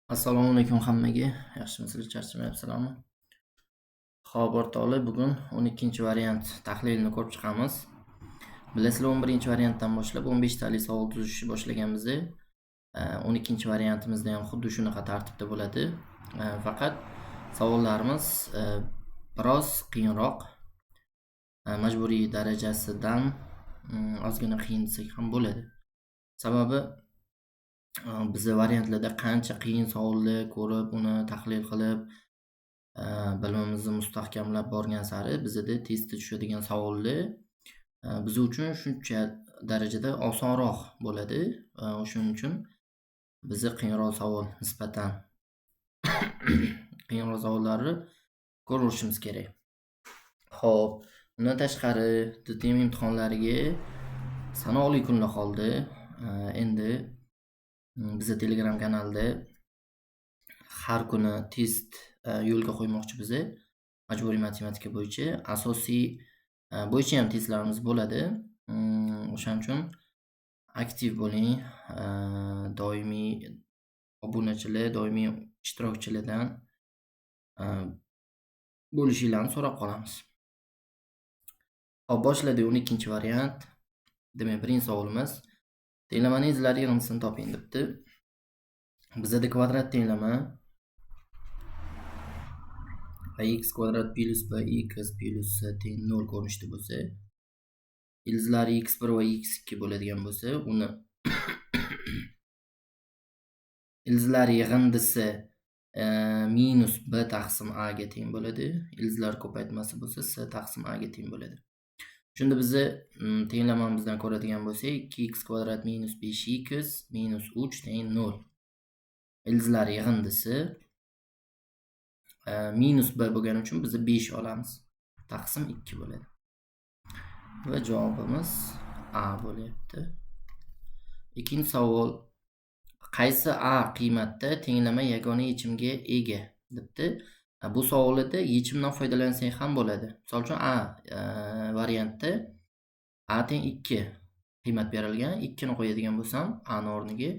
Assalomu alaykum hammaga. Yaxshimisizlar, charchamayapsizlarmi? Xo'p, o'rtoqlar, bugun 12-variant tahlilini ko'rib chiqamiz. Bilasizlar, 11-variantdan boshlab 15 talik savol tuzishni boshlaganmiz. 12-variantimizda ham xuddi shunaqa tartibda bo'ladi. Faqat savollarimiz biroz qiyinroq, majburiy darajasidan ozgina qiyin desak ham bo'ladi. Sababi bizni variantlarda qancha qiyin savollar ko'rib, uni tahlil qilib, bilimimizni mustahkamlab borgan sari bizada testda tushadigan savollar biz uchun shuncha darajada osonroq bo'ladi. O'shuning uchun bizni qiyinroq savol nisbatan qiyinroq savollarni ko'rishimiz kerak. Xo'p, undan tashqari DTM imtihonlariga sanoqli kunlar qoldi. Endi biza Telegram kanalida har kuni test yo'lga qo'ymoqchi biza. Majburiy matematika bo'yicha, asosiy bo'yicha ham testlarimiz bo'ladi. O'shaning uchun aktiv bo'ling. Doimiy obunachilar, doimiy ishtirokchilardan bo'lishinglarni so'rab qolamiz. Xo'p, boshladik 12-variant. Demak, birinchi savolimiz. Tenglamaning izlari yig'indisini toping debdi. Bizada kvadrat tenglama ax kvadrat plus bx plus c teng 0 ko'rinishda bo'lsa, ildizlari x1 va x2 bo'ladigan bo'lsa, uni ildizlari yig'indisi minus b taqsim a ga teng bo'ladi. Ildizlar ko'paytmasi bo'lsa c taqsim a ga teng bo'ladi. Shunda bizni tenglamamizdan ko'radigan bo'lsak, 2x kvadrat minus 5x minus 3 teng 0. Ildizlar yig'indisi minus b bo'lgani uchun biz 5 olamiz. Taqsim 2 bo'ladi. Va javobimiz A bo'lyapti. Ikkinchi savol. Qaysi A qiymatda tenglama yagona yechimga ega debdi. Bu savolda yechimdan foydalansak ham bo'ladi. Misol uchun A variantda A teng 2 qiymat berilgan. 2 ni qo'yadigan bo'lsam, A ni o'rniga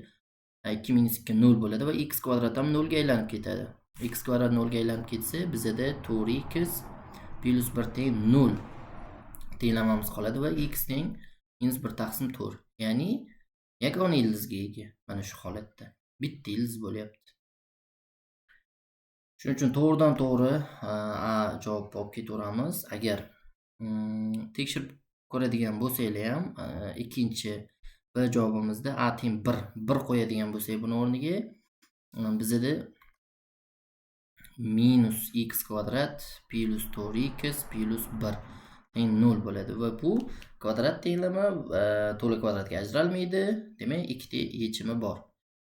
2 minus 2 0 bo'ladi va x kvadrat ham 0 ga aylanib ketadi. X kvadrat 0 ga aylanib ketsa, bizada 4x plus 1 teng 0 tenglamamiz qoladi va x teng minus 1 taqsim 4. Ya'ni yagona ildizga ega mana shu holatda. Bitta ildiz bo'lyapti. Shuning uchun to'g'ridan to'g'ri A javobni olib ketaveramiz. Agar tekshirib ko'radigan bo'lsanglar ham, ikkinchi B javobimizda A teng 1, 1 qo'yadigan bo'lsak buni o'rniga bizada minus x kvadrat plus 4x plus 1 teng 0 bo'ladi va bu kvadrat tenglama to'la kvadratga ajralmaydi. Demak, ikkita yechimi bor.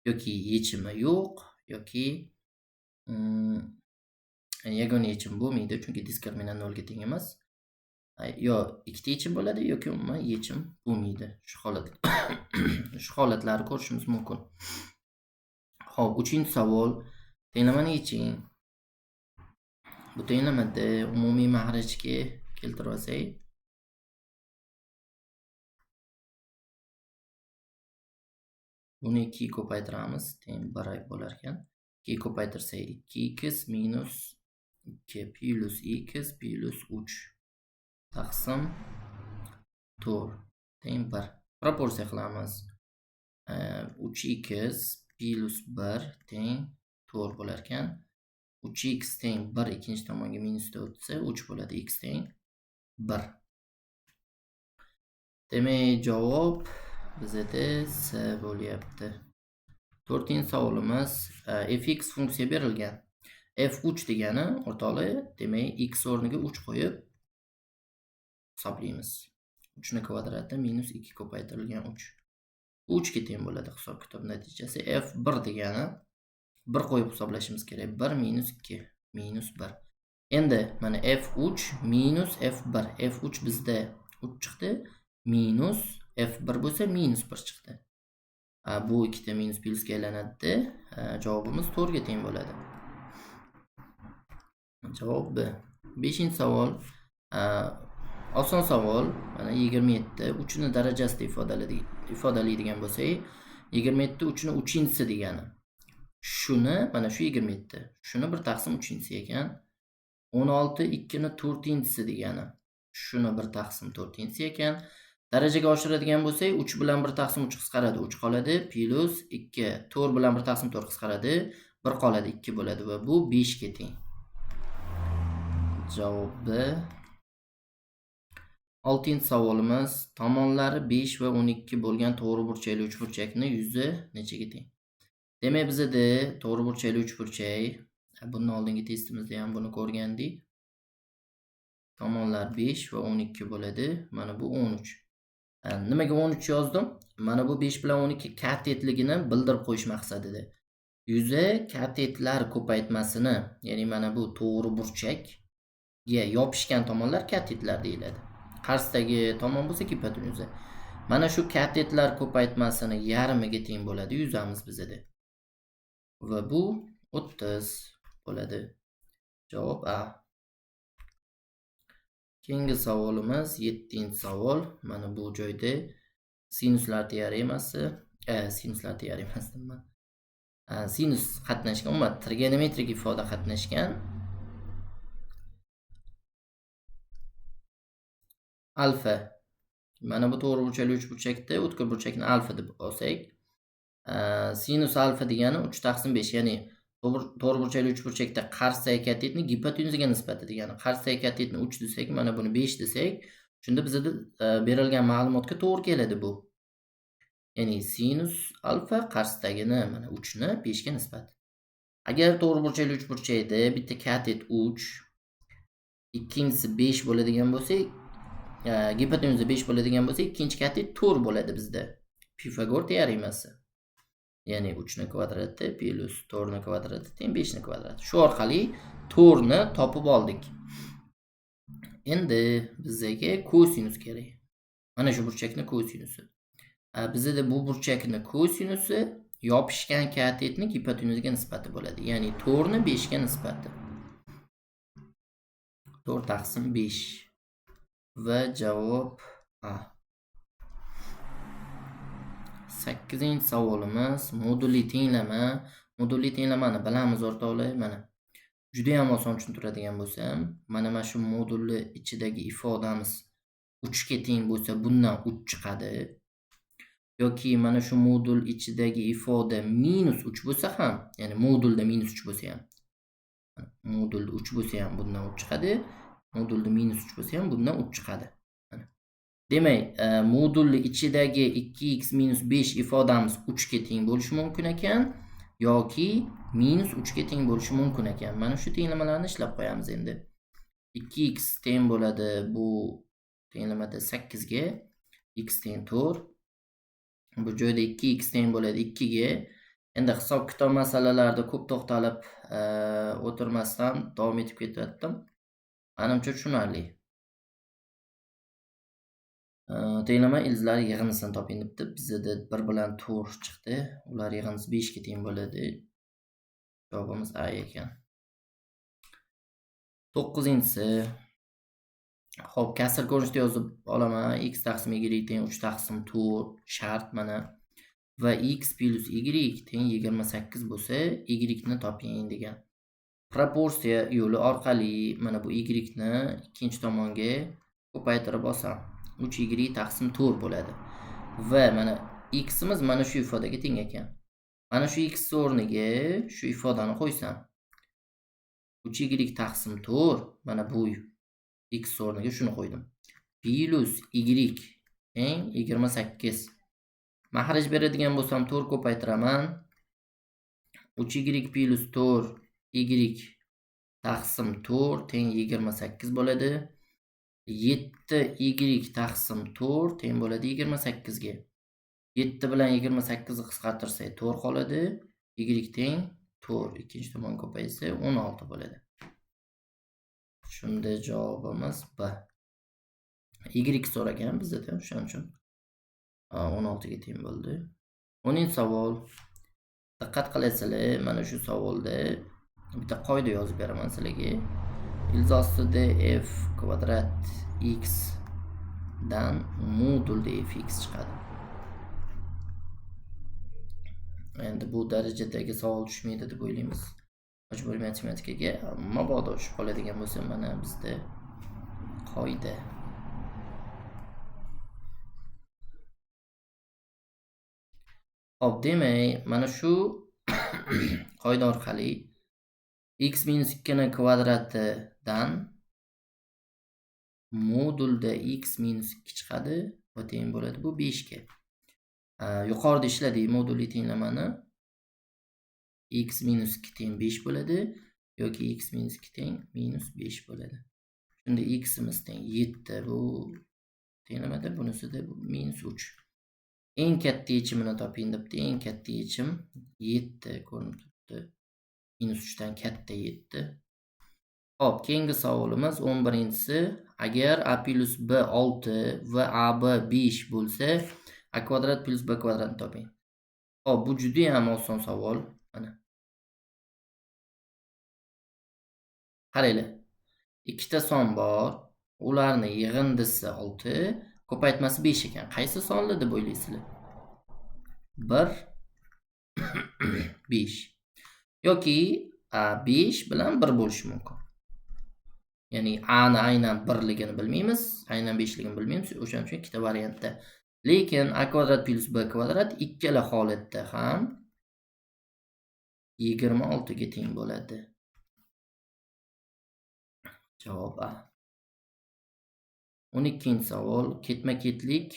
Yoki yechimi yo'q, yoki yagona yechim bo'lmaydi, chunki diskriminant 0 ga teng emas. Yo ikkita yechim bo'ladi, yoki umuman yechim bo'lmaydi. Shu holat shu holatlarni ko'rishimiz mumkin. Xo'p, uchinchi savol. Tenglamani yeching. Bu tenglamada umumiy mahrajga keltirib olsak, buni 2 ko'paytiramiz, teng 1 bo'lar ekan. 2 ko'paytirsak 2x minus 2 plus x plus 3 taqsim 4 teng 1. Proporsiya qilamiz. 3x plus 1 teng 4 bo'lar ekan. 3x teng 1 ikkinchi tomonga minusda o'tsa 3 bo'ladi, x teng 1. Demak, javob bizada C bo'lyapti. To'rtinchi savolimiz, fx funksiya berilgan. f3 degani o'rtoqlar, demak x o'rniga 3 qo'yib hisoblaymiz. 3 ni kvadrati minus 2 ko'paytirilgan 3. 3 ga teng bo'ladi hisob-kitob natijasi. f1 degani 1 qo'yib hisoblashimiz kerak. 1 minus 2 minus 1. Endi mana f3 minus f1. f3 bizda 3 chiqdi, minus f1 bo'lsa minus 1 chiqdi. Bu ikkita minus plusga aylanadi. Javobimiz 4 ga teng bo'ladi. Javob B. 5-savol. Oson savol. Mana 27 3 ni darajasida ifodalaydigan bo'lsak, 27 3 ni 3-chisi degani. Shuni mana shu 27. Shuni 1 taqsim 3-inchisi ekan. 16 2 ni 4-inchisi degani. Shuni 1 taqsim 4-inchisi ekan. Darajaga oshiradigan bo'lsak, 3 bilan 1 taqsim 3 qisqaradi, 3 qoladi, plus 2, 4 bilan 1 taqsim 4 qisqaradi, 1 qoladi, 2 bo'ladi va bu 5 ga teng. Javob B. 6-savolimiz tomonlari 5 va 12 bo'lgan to'g'ri burchakli uchburchakni yuzi nechaga teng? Demak, bizda to'g'ri burchakli uchburchak, bundan oldingi testimizda ham buni ko'rgandik. Tomonlar 5 va 12 bo'ladi. Mana bu 13. Nimaga 13 yozdim? Mana bu 5 bilan 12 katetligini bildirib qo'yish maqsadida. Yuzi katetlar ko'paytmasini, ya'ni mana bu to'g'ri burchakga yopishgan tomonlar katetlar deyiladi. Qarshisidagi tomon bo'lsa gipotenuza. Mana shu katetlar ko'paytmasini yarmiga teng bo'ladi yuzamiz bizada. Va bu 30 bo'ladi. Javob A. Keyingi savolimiz 7-savol. Mana bu joyda sinuslar teoremasi, sinuslar teoremasi nima? Sinus qatnashgan, umuman trigonometrik ifoda qatnashgan. Alfa. Mana bu to'g'ri burchakli uchburchakda o'tkir burchakni alfa deb olsak, sinus alfa degani 3 taqsim 5, ya'ni to'g'ri burchakli uchburchakda qarshisidagi katetni gipotenuzaga nisbati degani. Qarshisidagi katetni 3 desak, mana buni 5 desak, shunda bizda berilgan ma'lumotga to'g'ri keladi bu. Ya'ni sinus alfa qarshisidagini mana 3 ni 5 ga nisbat. Agar to'g'ri burchakli uchburchakda bitta katet 3, ikkinchisi 5 bo'ladigan bo'lsa, gipotenuza 5 bo'ladigan bo'lsa, ikkinchi katet 4 bo'ladi bizda. Pifagor teoremasi. Ya'ni 3 ni kvadrati plus 4 ni kvadrati teng 5 ni kvadrati. Shu orqali 4 ni topib oldik. Endi bizga kosinus kerak. Mana shu burchakni kosinusi. Bizda bu burchakni kosinusi yopishgan katetni gipotenuzaga nisbati bo'ladi. Ya'ni 4 ni 5 ga nisbati. 4 taqsim 5. Va javob A. 8-savolimiz modulli tenglama. Modulli tenglamani bilamiz o'rtoqlar. Mana juda ham oson tushuntiradigan bo'lsam, mana shu modulli ichidagi ifodamiz 3 ga teng bo'lsa, bundan 3 chiqadi. Yoki mana shu modul ichidagi ifoda -3 bo'lsa ham, ya'ni modulda -3 bo'lsa ham, modulda 3 bo'lsa ham bundan 3 chiqadi. Modulda -3 bo'lsa ham bundan 3 chiqadi. Demak, modulni ichidagi 2x - 5 ifodamiz 3 ga teng bo'lishi mumkin ekan yoki -3 ga teng bo'lishi mumkin ekan. Mana shu tenglamalarni ishlab qo'yamiz endi. 2x teng bo'ladi bu tenglamada 8 ga, x teng 4. Bu joyda 2x teng bo'ladi 2 ga. Endi hisob-kitob masalalarida ko'p to'xtalib o'tirmasdan davom etib ketyaptim. Menimcha tushunarli. Tenglama ildizlari yig'indisini toping debdi. Bizda 1 bilan 4 chiqdi. Ular yig'indisi 5 ga teng bo'ladi. Javobimiz A ekan. 9-inchisi. Xo'p, kasr ko'rinishda yozib olaman. X taqsim y teng 3 taqsim 4 shart mana. Va x plus y teng 28 bo'lsa, y ni toping degan. Proporsiya yo'li orqali mana bu y ni ikkinchi tomonga ko'paytirib olsam 3y taqsim 4 bo'ladi. Va mana x'imiz mana shu ifodaga teng ekan. Mana shu x o'rniga shu ifodani qo'ysam 3y taqsim 4, mana bu x o'rniga shuni qo'ydim. Plus y teng 28. Mahraj beradigan bo'lsam 4 ko'paytiraman. 3y plus 4y taqsim 4 teng 28 bo'ladi. 7y taqsim 4 teng bo'ladi 28 ga. 7 bilan 28 ni qisqartirsak 4 qoladi. Y teng 4. Ikkinchi tomon ko'paysa 16 bo'ladi. Shunda javobimiz B. Y so'ragan bizda, o'shaning uchun 16 ga teng bo'ldi. 10-savol. Diqqat qilasizlar, mana shu savolda bitta qoida yozib beraman sizlarga. Ildiz ostida f kvadrat x dan modulda fx chiqadi. Endi bu darajadagi savol tushmaydi deb o'ylaymiz. Majburiy matematikaga mabodo tushib qoladigan bo'lsa, mana bizda qoida. Xo'p, demak, mana shu qoida orqali x minus 2 ni kvadratidan modulda x minus 2 chiqadi va teng bo'ladi bu 5 ga. Yuqorida ishladik modulli tenglamani. X minus 2 teng 5 bo'ladi yoki x minus 2 teng minus 5 bo'ladi. Shunda ximiz teng 7 bu tenglamada, bunisida minus 3. Eng katta yechimini toping debdi. Eng katta yechim 7 ko'rinib turibdi. Minus 3 dan katta 7. Xo'p, keyingi savolimiz 11-inchisi. Agar a plus b 6 va ab 5 bo'lsa, a kvadrat plus b kvadratni toping. Xo'p, bu juda ham oson savol. Mana. Qaranglar. Ikkita son bor. Ularni yig'indisi 6, ko'paytmasi 5 ekan. Qaysi sonli deb o'ylaysizlar? 1 5 yoki 5 bilan 1 bo'lishi mumkin. Ya'ni a ni aynan 1ligini bilmaymiz, aynan 5ligini bilmaymiz. O'shaning uchun ikkita variantda. Lekin a kvadrat plus b kvadrat ikkala holatda ham 26 ga teng bo'ladi. Javob A. 12-savol, ketma-ketlik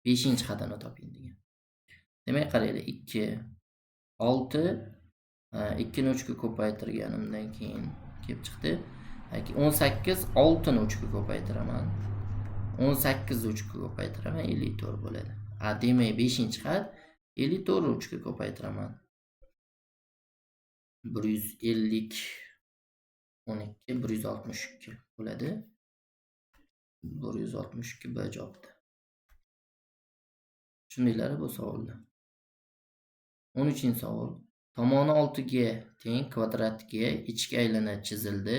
5-xatini toping degan. Demak, qaranglar, 2 6 2 ni 3 ga ko'paytirganimdan keyin kelib chiqdi. 18 6 ni 3 ga ko'paytiraman. 18 ni 3 ga ko'paytiraman, 54 bo'ladi. Demak, 5-xat 54 ni 3 ga ko'paytiraman. 150 12 162 bo'ladi. 162 B javobda. Tushundinglar bu savolni? 13-savol. Tomoni 6 ga teng kvadratga ichki aylana chizildi.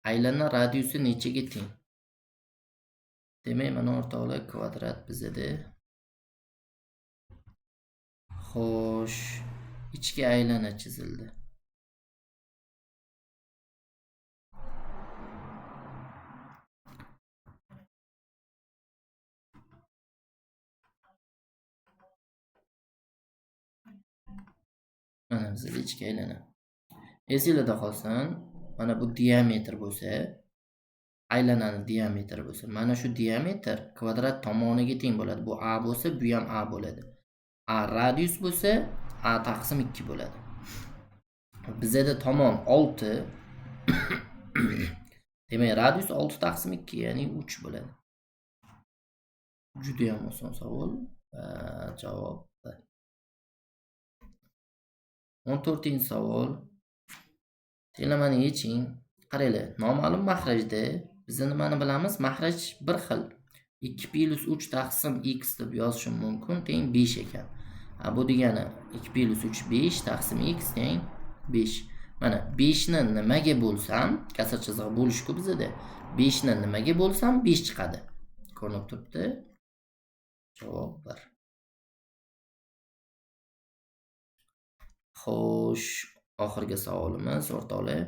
Aylana radiusi nechaga teng? Demak, mana o'rtoqlar, kvadrat bizada. Xo'sh, ichki aylana chizildi. Mana bizda ichki aylana. Esingizda qolsin, mana bu diametr bo'lsa, aylanani diametri bo'lsa, mana shu diametr kvadrat tomoniga teng bo'ladi. Bu a bo'lsa, bu ham a bo'ladi. A radius bo'lsa, a taqsim 2 bo'ladi. Bizda tomon 6. Demak, radius 6 taqsim 2, ya'ni 3 bo'ladi. Juda ham oson savol. Javob 14-savol. Tenglamani yeching. Qaranglar, noma'lum mahrajda biz nimani bilamiz? Mahraj bir xil. 2 plus 3 taqsim x deb yozishim mumkin, teng 5 ekan. Bu degani 2 plus 3 5 taqsim x teng 5. Mana 5 ni nimaga bo'lsam, kasr chizig'i bo'lish-ku bizda. 5 ni nimaga bo'lsam 5 chiqadi. Ko'rinib turibdi. Javob 1. Xo'sh, oxirgi savolimiz o'rtoqlar.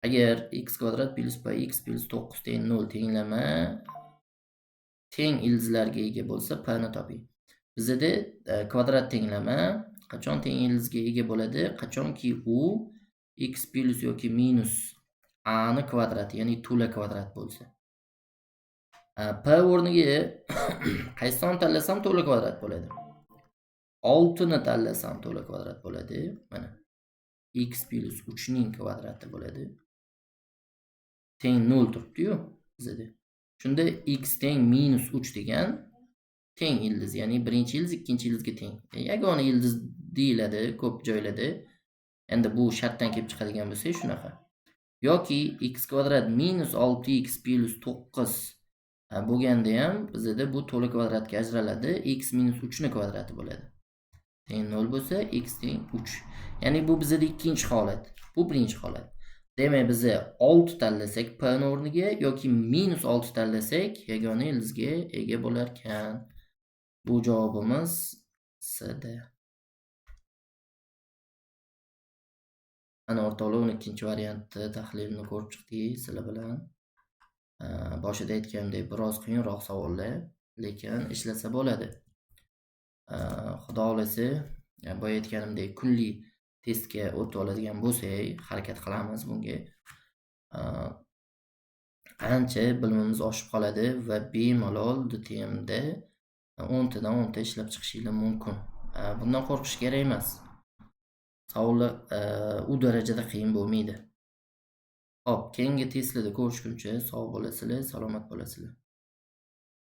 Agar x kvadrat plus px plus 9 teng 0 tenglama teng ildizlarga ega bo'lsa, p ni toping. Bizda kvadrat tenglama qachon teng ildizga ega bo'ladi? Qachonki u x plus yoki minus a ni kvadrati, ya'ni to'la kvadrat bo'lsa. P o'rniga qaysi son tanlasam to'la kvadrat bo'ladi. 6 ni tanlasam to'la kvadrat bo'ladi. Mana x plus 3 ning kvadrati bo'ladi. Teng 0 turibdi-yu bizda. Shunda x teng minus 3 degan teng ildiz, ya'ni birinchi ildiz ikkinchi ildizga teng. Yagona ildiz deyiladi ko'p joylarda. Endi bu shartdan kelib chiqadigan bo'lsa shunaqa. Yoki x kvadrat minus 6x plus 9 bo'lganda ham bizda bu to'la kvadratga ajraladi. X minus 3 ni kvadrati bo'ladi. Teng 0 bo'lsa x teng 3. Ya'ni bu bizda ikkinchi holat. Bu birinchi holat. Demak, biz 6 tanlasak p ni o'rniga yoki minus 6 tanlasak yagona ildizga ega bo'lar ekan. Bu javobimiz C da. Ana, o'rtoqlar, 12-variantni tahlilini ko'rib chiqdik sizlar bilan. Boshida aytganimdek, biroz qiyinroq savollar, lekin ishlasa bo'ladi. Xudo xohlasa, boya aytganimdek, kunlik testga o'tib oladigan bo'lsak, harakat qilamiz bunga. Ancha bilimimiz oshib qoladi va bemalol DTMda 10 tadan 10 ta ishlab chiqishinglar mumkin. Bundan qo'rqish kerak emas. Savollar u darajada qiyin bo'lmaydi. Xo'p, keyingi testlarda ko'rishguncha sog' bo'lasizlar, salomat bo'lasizlar.